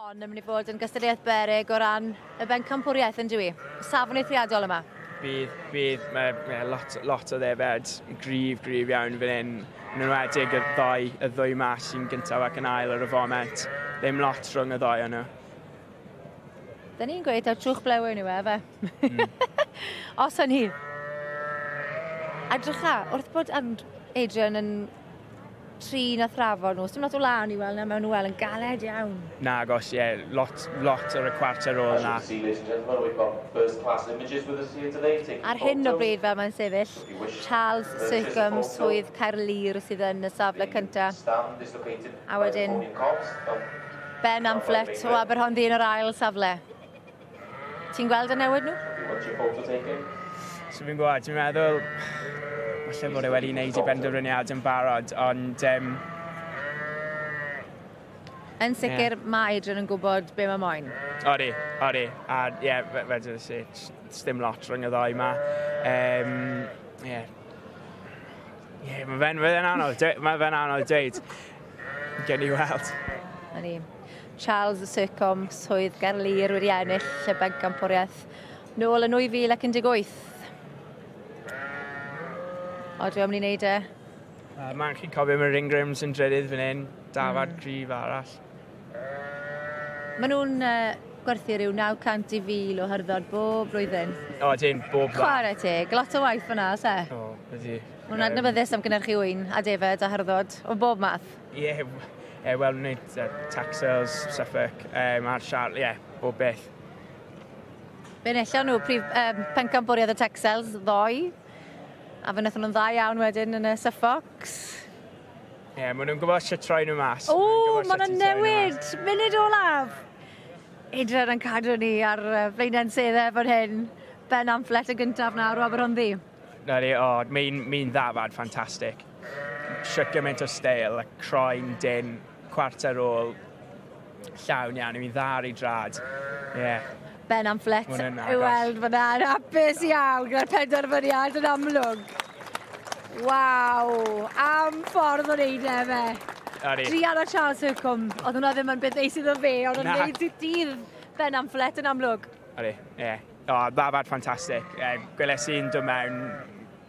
Hon yn mynd i fod yn gystadleuaeth beryg o ran y bencampwriaeth yn dyw hi? Safon eithriadol yma. Bydd, bydd, mae lot, lot o ddefed gryf, gryf iawn fan hyn. Yn enwedig y ddau, y ddwy mas sy'n gyntaf ac yn ail ar y foment. Ddim lot rhwng y ddau o'n nhw. Da ni'n gweud taw trwch blewyn yw e, fe. Os yn hi. Edrycha, wrth bod Adrian yn trin a thrafod nhw, dim lot o lan i weld na mewn nhw wel yn galed iawn. Nagos, ie, yeah, lot, lot o'r y cwarter ôl na. Ar hyn o bryd fel mae'n sefyll, Charles Sircombe, Swydd Caerlŷr sydd yn y safle cyntaf. A wedyn Ben Amphlett o Aberhonddu yn yr ail safle. Ti'n gweld y newid nhw? So fi'n gwybod, dwi'n meddwl, falle bod e wedi wneud ei benderfyniad yn barod, ond... Yn sicr, yeah. Mae Adrian yn gwybod be mae moyn. Odi, odi. A ie, yeah, fe dweud i, dim lot rhwng y ddau yma. Ie. Ie, mae fe'n fe anodd, mae fe'n anodd dweud. Gen i weld. Na ni. Charles Sircombe, Swydd Gaerlŷr wedi ennill y bencampwriaeth nôl yn 2018. O, dwi am ni wneud e. Mae'n chi'n cofio mae'r Ingrams yn drydydd fan hyn, dafad gryf arall. Maen nhw'n gwerthu rhyw 900 i 1,000 o hyrddod bob blwyddyn. O, dyn, bob fath. Chwarae teg, lot o waith fyna, oes e? O, ydy. Maen nhw'n adnabyddus am gynhyrchu ŵyn a defaid a hyrddod o bob math. Ie, yeah, wel, wneud Texels, Suffolk, a'r siar, ie, yeah, bob beth. Fe enillon nhw prif pencampwriaeth y Texels ddoe, a fe wnaethon nhw'n dda iawn wedyn yn y Suffolks. Ie, yeah, maen nhw'n gwybod sut troi nhw mas. O, maen nhw'n newid! Munud olaf! Adrian yn cadw ni ar flaenau'n seddau fan hyn. Ben Amphlett yn gyntaf nawr o Aberhonddu. Na ni, o, mi'n ddafad ffantastig. Shwt gymaint o steil, a croen dyn, cwarter ôl, llawn iawn, mi'n dda ar ei drad. Ie. Yeah. Ben Amphlett i weld fyna, yn hapus iawn gyda'r penderfyniad yn amlwg. Waw, am ffordd o wneud e fe. Drian o Charles Sircombe, oedd hwnna ddim yn beth neis iddo fe, ond o'n wneud dydd Ben Amphlett yn amlwg. Odi, ie. O, ddafad ffantastig. Gweles i'n dod mewn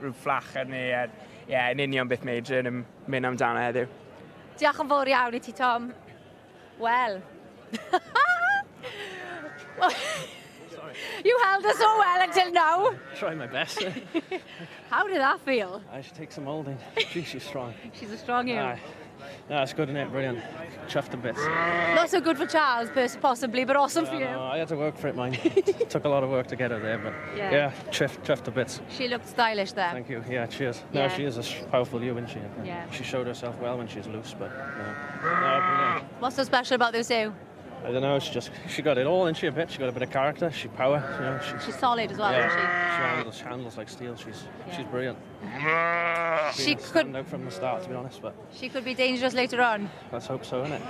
rhyw fflach arni, ie, yn union beth mae Adrian yn mynd amdano heddiw. Diolch yn fawr iawn i ti, Tom. Wel. You held us so well until now. Try my best. How did that feel? I should take some holding. Gee, she's strong. She's a strong ewe. No, it's good, isn't it? Brilliant. Chuffed to bits. Not so good for Charles, possibly, but awesome for you. No, I had to work for it, mind. It took a lot of work to get her there, but yeah, chuffed to bits. She looked stylish there. Thank you. Yeah, cheers. No, she is a powerful ewe, isn't she? Yeah. She showed herself well when she's loose, but no. No, brilliant. What's so special about this ewe? I don't know, she got it all, isn't she, a bit? She got a bit of character, she power, you know. She's solid as well, isn't she? She handles like steel, she's brilliant. She could stand out from the start, to be honest, but she could be dangerous later on. Let's hope so, innit?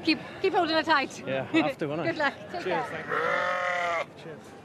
Keep holding her tight. Yeah, I have to, won't I? Good luck. Take Cheers, care. Thank you. Cheers.